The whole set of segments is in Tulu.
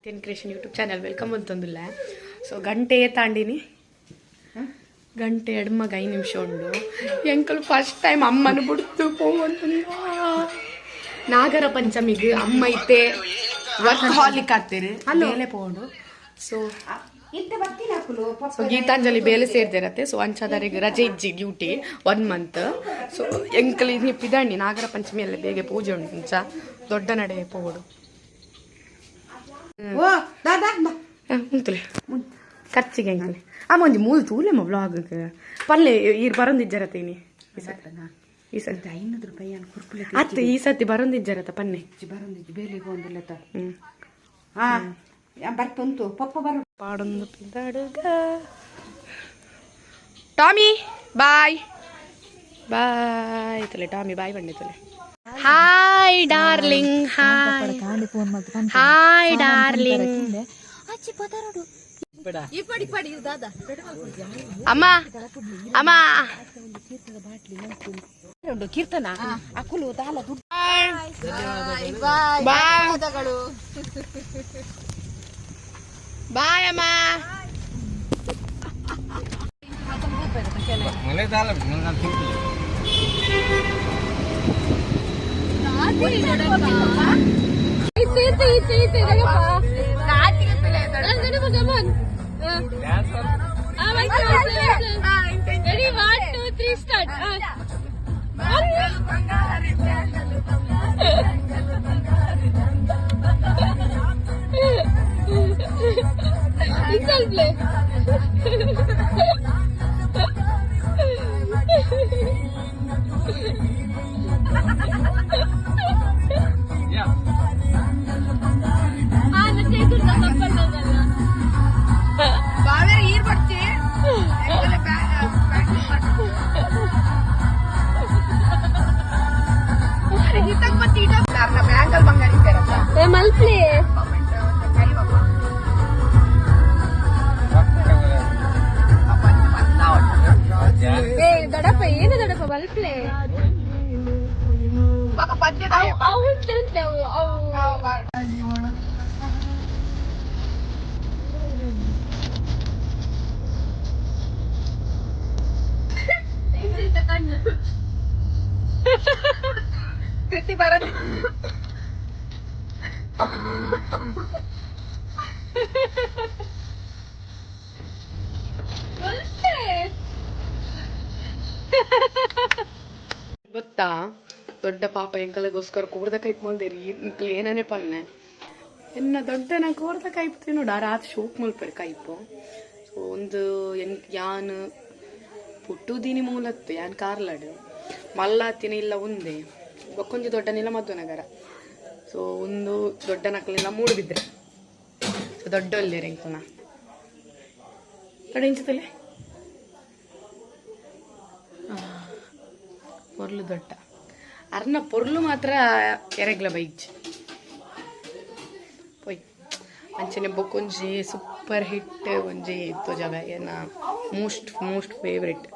Then creation YouTube channel welcome ಅಂತಂದಿಲ್ಲ. So ಗಂಟೆ ತಾಂಡಿನಿ, ಗಂಟೆ ಎಡ್ಮಗ 5 ನಿಮಿಷ ಉಂಡು. ಎಂಕಲ್ ಫಸ್ಟ್ ಟೈಮ್ ಅಮ್ಮನ ಬಿಡ್ತು ಪೋವಂತ. ನಾಗರ ಪಂಚಮಿಗೆ ಅಮ್ಮ ಇತ್ತೆ ವರ್ಕ್ ಹಾಲಿಕ್ ಆಗ್ತೀರಿ ಬೇಲೆ ಪೋಂಡು. ಸೊ ಸೊ ಗೀತಾಂಜಲಿ ಬೇಲೆ ಸೇರ್ದಿರತ್ತೆ. ಸೊ ಅಂಚಾದರಿಗೆ ರಜೆ ಇಜ್ಜಿ ಡ್ಯೂಟಿ 1 ಮಂತ್. ಸೊ ಎಂಕಲ್ ಇದು ಪಿದಾಂಡಿ ನಾಗರ ಪಂಚಮಿ ಎಲ್ಲ ಬೇಗ ಪೂಜೆ ಉಂಟು ಅಂಚ ದೊಡ್ಡ ನಡೆ ಪೋಡು. ಉಂತುಲೆ ಖರ್ಚಿಗೆ ಎಂಕಲೆ ಅಮ್ಮ ಒಂಜಿ ಮೂಲು ತೂಲೆಮ್ಮ ವ್ಲಾಗ್ ಪಲ್ಲೆ ಈರ್ ಬರೊಂದಿಜ್ಜರತ್ತೆ ಇನಿ ಈ ಸತಿ. ಈ ಸತಿ 500 ರೂಪಾಯಿ ಕುರ್ಪುಲೆ. ಅತ್ತು ಈ ಸತಿ ಬರೊಂದಿಜ್ಜರತ್ತ ಪನ್ನೆ. ಬರೊಂದಿಜ್ಜಿ ಬೇಲೆ ಒಂದಿಲ್ಲತ. ಹ್ಮ್. ಹಾ ಬರ್ತುಂತು ಪಪ್ಪ ಬರು. ಪಾಡೊಂದು ಪಿದಾಡುಗ. ಟಾಮಿ ಬಾಯ್ ಬಾಯ್ ತುಲೆ, ಟಾಮಿ ಬಾಯ್ ಬಂಡೆ ತುಲೆ. Hi darling, hi hi darling. ಅಮ್ಮ ಅಮ್ಮ. ಕೀರ್ತನ ಅಕುಲು ದಾಲ ದುಡ್ಡು. ಬಾಯ್ ಬಾಯ್ ಅಮ್ಮ. Ready, 1, 2, 3, start. Inside play. ಮಲ್ಪ್ಲೆ. ಏ ದೊಡ್ಡಪ್ಪ, ಏನು ದೊಡ್ಡಪ್ಪ ಮಲ್ಪ್ಲೆ. ಅವು ಅವು ಅವು. ಗೊತ್ತಾ ದೊಡ್ಡ ಪಾಪ ಎಂಕಲಿಗೋಸ್ಕರ ಕೋರ್ದ ಕೈಪ್ ಮಲ್ದೇರಿ. ಇಂಕ್ಲು ಏನನೆ ಪನ್ನೆ ಎನ್ನ ದೊಡ್ಡ ನಾ ಕೋರ್ದ ಕೈಪ್ ತಿನ್ನೋಡು. ಆ ರಾತ್ ಶೋಕ್ ಮಲ್ಪೆರ್ ಕೈಪು. ಸೊ ಒಂದು ಎನ್ ಯಾನ್ ಪುಟ್ಟುದೀನಿ ಮೂಲತ್ತು ಯಾನ್ ಕಾರ್ಲಡ್ ಮಲ್ಲಾತಿನ ಇಲ್ಲ ಒಂದೇ ಬೊಕ್ಕೊಂಜಿ ದೊಡ್ಡನಿಲ್ಲ ಮಧ್ವನಗರ. ಸೊ ಒಂದು ದೊಡ್ಡ ನಕಲಿಲ್ಲ ಮೂಡು ಬಿದ್ರೆ. ಸೊ ದೊಡ್ಡ ಒಲ್ಲೇರಿ ಎಂಕಲ್ನ ದೊಡ್ಡ ಇಂಚುತ್ತಲೆ ಪೊರ್ಲು ದೊಡ್ಡ ಅರ್ನ ಪೊರ್ಲು ಮಾತ್ರ ಎರೆಗ್ಲ ಬೈಜ್ ಪೊಯ್ ಅಂಚನೆ ಬೊಕ್ಕೊಂಜಿ ಸೂಪರ್ ಹಿಟ್ ಒಂಜಿ ಇತ್ತು ಜಾಗ ಏನ ಮೋಸ್ಟ್ ಮೋಸ್ಟ್ ಫೇವ್ರೆಟ್.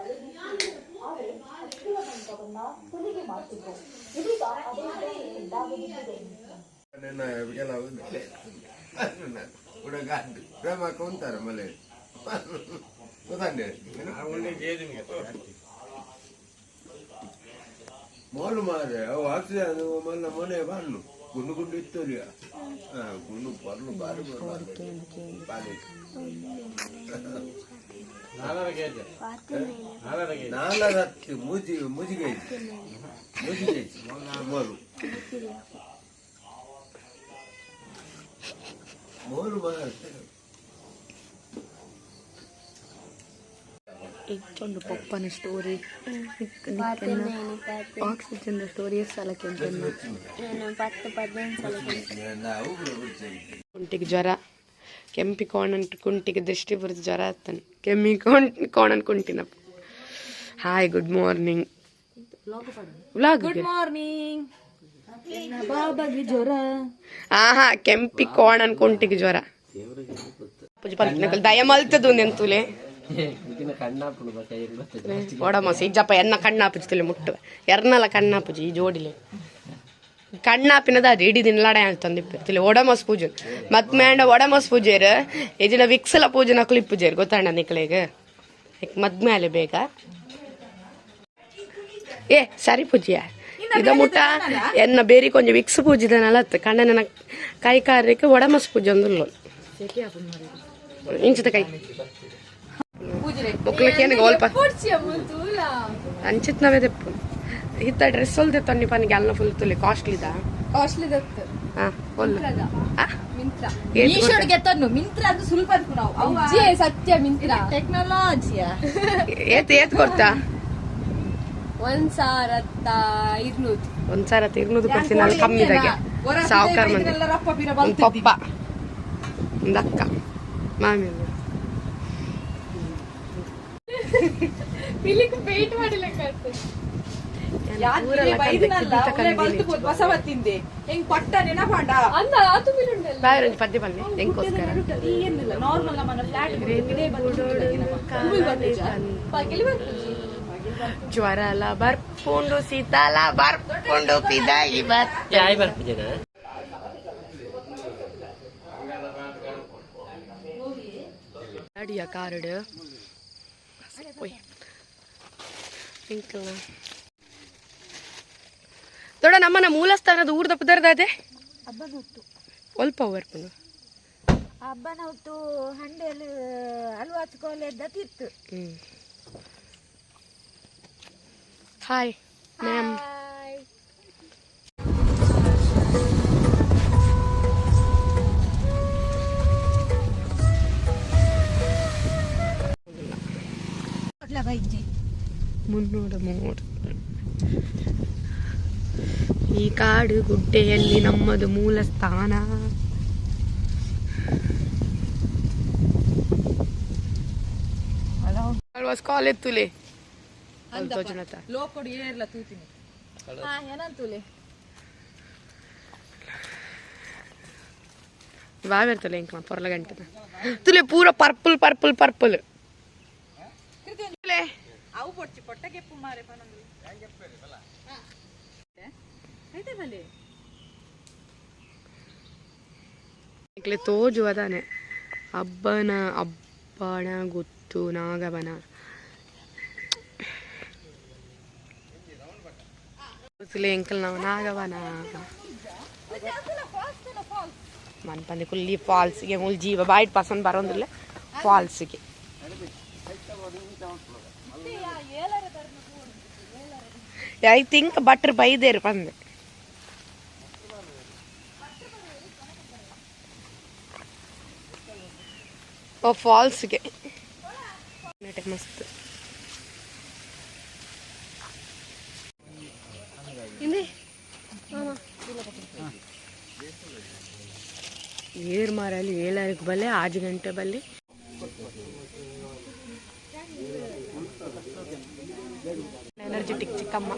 ಪ್ರೇಮ ಮಲೆ ಮೋಲು ಮಾರೆ ಅವು ಆಕ್ಸಿಜನ್ ಮೊನ್ನೆ ಮೊನೆ ಬಣ್ಣು ಗುಂಡು ಗುಂಡು ಇತ್ತು. ಗುಂಡು ಪರ್ಲು ಬಾರಿ ಬಾರಿ. ನಾಲ್ಕತ್ತು ಮುಜಿ ಮುಜಿಗೆ ಮುಜಿಗೆ ಮೋಲು ಮೋಲು ಮಾರೆ. ಹೆಚ್ಚೊಂದು ಪಪ್ಪನ ಸ್ಟೋರಿ ಆಕ್ಸಿಜನ್ ಸ್ಟೋರಿ ಸಲಕ್ಕೆ ಕುಂಟಿಗೆ ಜ್ವರ ಕೆಂಪಿ ಕೋಣನ್ ಕುಂಟಿಗೆ ದೃಷ್ಟಿ ಬರುತ್ತೆ ಜ್ವರ ಆಗ್ತಾನೆ ಕೆಮ್ಮಿ ಕೋಣ್ ಕೋಣನ್ ಕುಂಟಿನಪ್ಪ. Hi, good morning vlog. Good morning. ಬಾಬಾಗಿ ಜ್ವರ. ಆಹಾ, ಕೆಂಪಿ ಕೋಣನ್ ಕುಂಟಿಗೆ ಜ್ವರ ದಯ ಮಲ್ತದು ನೆಂತುಲೆ ಓಡಮೋಸ ಇಜ್ಜಪ್ಪ ಎನ್ನ ಕಣ್ಣಾಪುಜಿ ತುಲೆ ಮುಟ್ಟುವೆ ಎರ್ನಲ ಕಣ್ಣಾಪುಜಿ ಈ ಜೋಡಿಲೆ. ಕಣ್ಣಾಪಿನದ ಅದು ಇಡೀ ದಿನ ಲಡಾಯಿ ಅಂತಂದಿಪ್ಪು ತಿಳಿ ಒಡಮಸ್ ಪೂಜೆ ಮತ್ ಮೇಂಡ ಒಡಮಸ್ ಪೂಜೆರ್ ಇಜಿನ ವಿಕ್ಸಲ ಪೂಜೆ ನಕಲು ಇಪ್ಪುಜೇರ್ ಗೊತ್ತಣ್ಣ ನಿಕ್ಲೆಗ್ ಮದ್ಮೇಲೆ ಬೇಗ ಏ ಸರಿ ಪೂಜೆಯ ಇದ ಮುಟ್ಟ ಎನ್ನ ಬೇರೆ ಕೊಂಚ ವಿಕ್ಸ್ ಪೂಜಿದನಲ್ಲ ಕಣ್ಣನ ಕೈ ಕಾರ್ಯಕ್ಕೆ ಒಡಮಸ್ ಪೂಜೆ ಅಂದುಲ್ಲ ಇಂಚಿತ ಕೈ ಮುಕ್ಲಕ್ಕೆ ಗೋಲ್ಪ ಅಂಚಿತ್ ನಾವೇ ದೆಪ್ಪು ಇತ್ತ ಡ್ರೆಸ್ ಹೊಲ್ದೆ ತನ್ನಿ ಪನ್ನಿಗೆ ಅಲ್ಲ ಫುಲ್ ತುಲಿ ಕಾಸ್ಟ್ಲಿದ ಕಾಸ್ಟ್ಲಿ ದತ್ತು ಹಾ ಒಲ್ಲು ಮಿಂತ್ರ ಮೀಶೋಡ್ಗೆ ತನ್ನು ಮಿಂತ್ರ ಅದು ಸುಲ್ಪ ನಾವು ಅಜ್ಜಿ ಸತ್ಯ ಮಿಂತ್ರ ಟೆಕ್ನಾಲಜಿಯ ಏತ್ ಏತ್ ಕೊಡ್ತಾ 1200. 1200 ಕೊಡ್ತೀನಿ ಅಲ್ಲಿ ಕಮ್ಮಿದಾಗೆ ಸಾವುಕಾರ ಮಂದಿ ಒಂದು ಪಪ್ಪ ಒಂದು ಅಕ್ಕ ಮಾಮಿ ಒಂದು. ಪಿಲಿಕ್ ವೇಟ್ ಮಾಡಿಲ್ಲ ಕರ್ತೆ ಊರೆಲ್ಲ ಕಂಡೆ, ಕಿಬಿತ ಕಂಡಿನಿ. ಬಸವತ್ತಿಂದೆ ಹೆಂಗ್ ಪಟ್ಟ ನೆನಪಾಂಡ ಅಂದ ಆತು ಮಿಲುಂಡಲ್ಲ ಬಾಯ್ ಒಂಜಿ ಪದ್ಯ ಬನ್ನಿ ಎಂಕೋಸ್ಕರ ಏನಿಲ್ಲ ನಾರ್ಮಲ್ ನಮ್ಮನ್ನ ಫ್ಲಾಟ್ ಪಗಿಲಿ ಬರ್ಪುಜಿ ಜ್ವರಲ ಬರ್ಪುಂಡು ಶೀತಲ ಬರ್ಪುಂಡು ಪಿದಾಯಿ ಬರ್ ಅಡಿಯ ಕಾರಡು ಒಯ್ ಎಂಕಲ್ನ ದೊಡ್ಡ ನಮ್ಮನ ಮೂಲಸ್ಥಾನದ ಊರ್ದ ಪುದರ್ದಾದೆ ಒಲ್ಪ ಬರ್ಪುಂಡು ಹಬ್ಬನ ಹೊತ್ತು ಹಂಡೆಯಲ್ಲಿ ಅಲ್ವಾಚ್ ಕೋಲೆದ್ದ ತಿತ್ತು. ಹ್ಮ್ ಹಾಯ್ ಮ್ಯಾಮ್. 303. ಈ ಕಾಡು ಗುಡ್ಡೆಯಲ್ಲಿ ನಮ್ಮದು ಮೂಲ ಸ್ಥಾನ. ಆಲ್ವಾಸ್ ಕಾಲ್ ಎತ್ತುಲೆ ತೋಜುನತ. ಲೋಕೊಡು ಏರ್ಲ ತೂತಿನಿ. ಹಾ ಏನಂತುಲೆ ಬಾವೆರ್ತಲೆ ಇಂಕ ಪೊರ್ಲ ಗಂಟೆ ತುಲೆ ಪೂರ ಪರ್ಪಲ್ ಪರ್ಪಲ್ ಪರ್ಪಲ್. ಅವು ಪೊಡ್ಚಿ ಪೊಟ್ಟಗೆಪ್ಪು ಮಾರೆ ಪನಂದು ಐತೆ ಬಲೆ. ಇಕ್ಲೆ ತೋಜು ಅದಾನೆ ಅಬ್ಬನ ಅಬ್ಬಣ ಗೊತ್ತು ನಾಗವನ ತುಲೆ ಎಂಕಲ್ ನಾವು ನಾಗವನ ಮನ್ಪಂದೆ ಕುಲ್ಲಿ ಫಾಲ್ಸ್ಗೆ ಮುಲ್ ಜೀವ ಬಾಯ್ಟ್ ಪಸಂದ್ ಬರೋಂದಿಲ್ಲ ಫಾಲ್ಸ್ಗೆ. I think butter ಬೈದೇರು ಪಂದೆ. ಓ ಫಾಲ್ಸ್ಗೆ ಮಸ್ತ್. ಏರ್ ಮಾರಲ್ಲಿ ಏಳರಿಗೆ ಬಲ್ಲೆ ಆಜು ಗಂಟೆ ಬಲ್ಲೆ. ಎನರ್ಜೆಟಿಕ್ ಚಿಕ್ಕಮ್ಮ.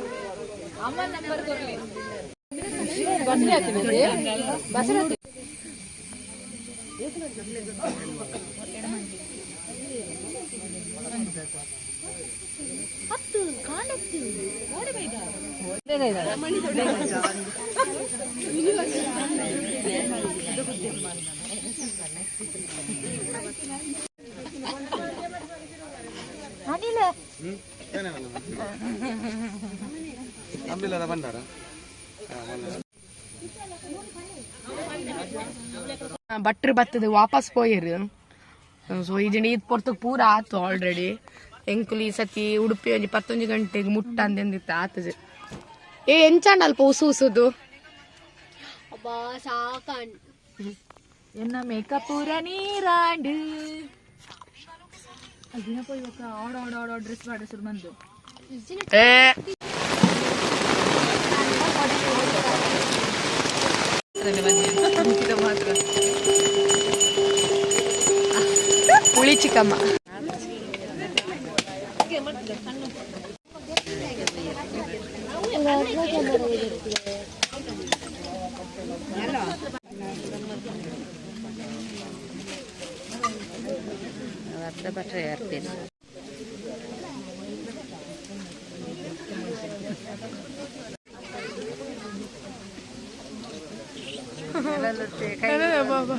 ಭಟ್ರು ಬತ್ತದ ವಾಪಸ್ ಪೋಯಿರು. ಸೊ ಈ ಈತ್ ಪೊರ್ತುಗ್ ಪೂರ ಆತು ಆಲ್ರೆಡಿ. ಎಂಕುಲು ಈ ಸತಿ ಉಡುಪಿ ಒಂಜಿ ಪತ್ತೊಂಜಿ ಗಂಟೆಗೆ ಮುಟ್ಟ ಅಂದೆಂದಿತ್ತು ಆತದೆ. ಏ ಎಂಚಾಂಡ ಅಲ್ಪ ಉಸು ಉಸುದು. ಅಬ್ಬಾ ಸಾಕಣ್. ಎನ್ನ ಮೇಕಪ್ ಪೂರ ನೀರಾಂಡು ಅದಿನ ಪೋಯ್ ఒక ಆಡ್ ಆಡ್ ಆಡ್ ಡ್ರೆಸ್ ಮಾಡಿಸ್ರು ಬಂದು. ಏ ಪುಳಿ ಚಿಕ್ಕಮ್ಮ. ಬಾಬಾ.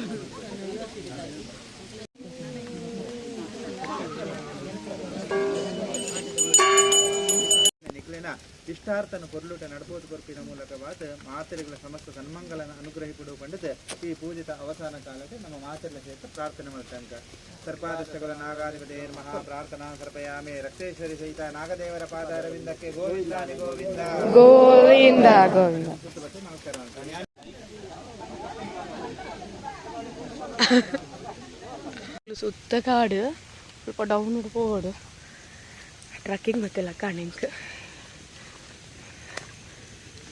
ನಿಕ್ಲೆನ ಇಷ್ಟಾರ್ಥನ ಪೊರ್ಲುಟ ನಡಪೋದು ಕೊರ್ಪಿನ ಮೂಲಕವಾದ ಮಾತೆರೆಗಳ ಸಮಸ್ತ ಸನ್ಮಂಗಲನ ಅನುಗ್ರಹಿಪಡು ಪಂಡಿತ ಈ ಪೂಜಿತ ಅವಸಾನ ಕಾಲಕ್ಕೆ ನಮ್ಮ ಮಾತೆರೆಗಳ ಸೇತ ಪ್ರಾರ್ಥನೆ ಮಾಡ್ತಂಕ. ಸರ್ಪಾದಷ್ಟಗಳ ನಾಗಾಧಿಪತೇರ್ ಮಹಾ ಪ್ರಾರ್ಥನಾ ಸರ್ಪಯಾಮಿ. ರಕ್ತೇಶ್ವರಿ ಸಹಿತ ನಾಗದೇವರ ಪಾದಾರವಿಂದಕ್ಕೆ ಗೋವಿಂದಾನಿ ಗೋವಿಂದ ಗೋವಿಂದ ಗೋವಿಂದ. ನಮಸ್ಕಾರ ಮಾಡ್ತಾನೆ. ಸುತ್ತ ಕಾಡು, ಸ್ವಲ್ಪ ಡೌನ್ ಪೋವಡು. ಟ್ರಕ್ಕಿಂಗ್ ಗೊತ್ತಿಲ್ಲ ಕಾಣಿಂಕ್.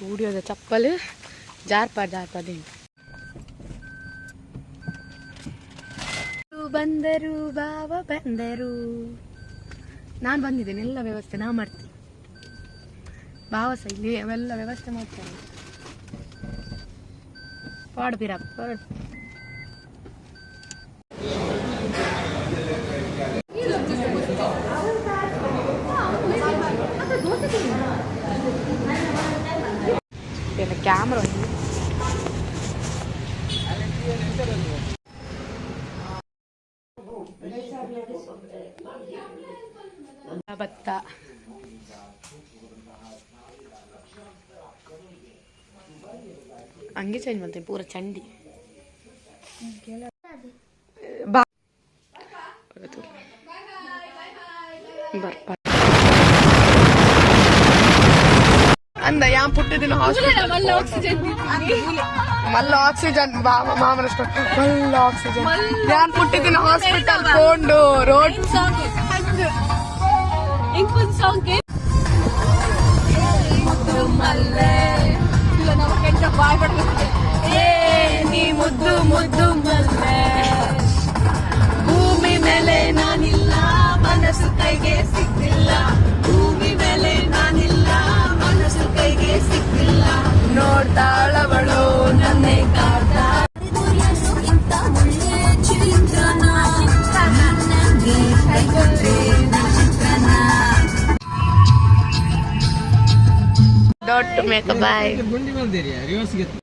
ಊಡಿಯೋದ ಚಪ್ಪಲ್ ಜಾರ್ಪ ಜಾರ್ಪ ಬಂದರು ಬಾವ ಬಂದರು. ನಾನು ಬಂದಿದ್ದೇನೆ, ಎಲ್ಲ ವ್ಯವಸ್ಥೆ ನಾ ಮಾಡ್ತೀನಿ. ಬಾವ ಸಹ ಇಲ್ಲಿ ಅವೆಲ್ಲ ವ್ಯವಸ್ಥೆ ಮಾಡ್ತಾರೆ. ಪಾಡು ಬಿರಪ್ಪ ಪಾಡು. ಕ್ಯಾಮ್ರಾ ಭತ್ತ. ಹಂಗೆ ಚೇಂಜ್ ಮಾಡ್ತೀನಿ ಪೂರ ಚಂಡಿ. ಬಾ ಬರ್ಪ ಅಂದ ಯಾನ್ ಪುಟ್ಟಿದಿನ ಹಾಸ್ಪಿಟಲ್ ಮಲ್ಲ ಆಕ್ಸಿಜನ್ ಬಾಮ ಮಾಮನಷ್ಟು ಮಲ್ಲ ಆಕ್ಸಿಜನ್. ಯಾನ್ ಪುಟ್ಟಿದಿನ ಹಾಸ್ಪಿಟಲ್ ಪೋಂಡು ರೋಡ್. ನೀ ಮುದ್ದು ಮುದ್ದು ಮಲ್ಲೆ, ಭೂಮಿ ಮೇಲೆ ನಾನಿಲ್ಲ, ಮನಸ್ಸು ಕೈಗೆ ಸಿಕ್ಕಿಲ್ಲ. ಭೂಮಿ ಮೇಲೆ ನಾನಿಲ್ಲ, ಮನಸ್ಸು ಕೈಗೆ ಸಿಕ್ಕಿಲ್ಲ. ನೋಡ್ತಾಳವಳು ನನ್ನೇ ಕಾಡ್ತಾ. ದೊಡ್ಡ ಮೇಕಪ್ ಬಾಯ್.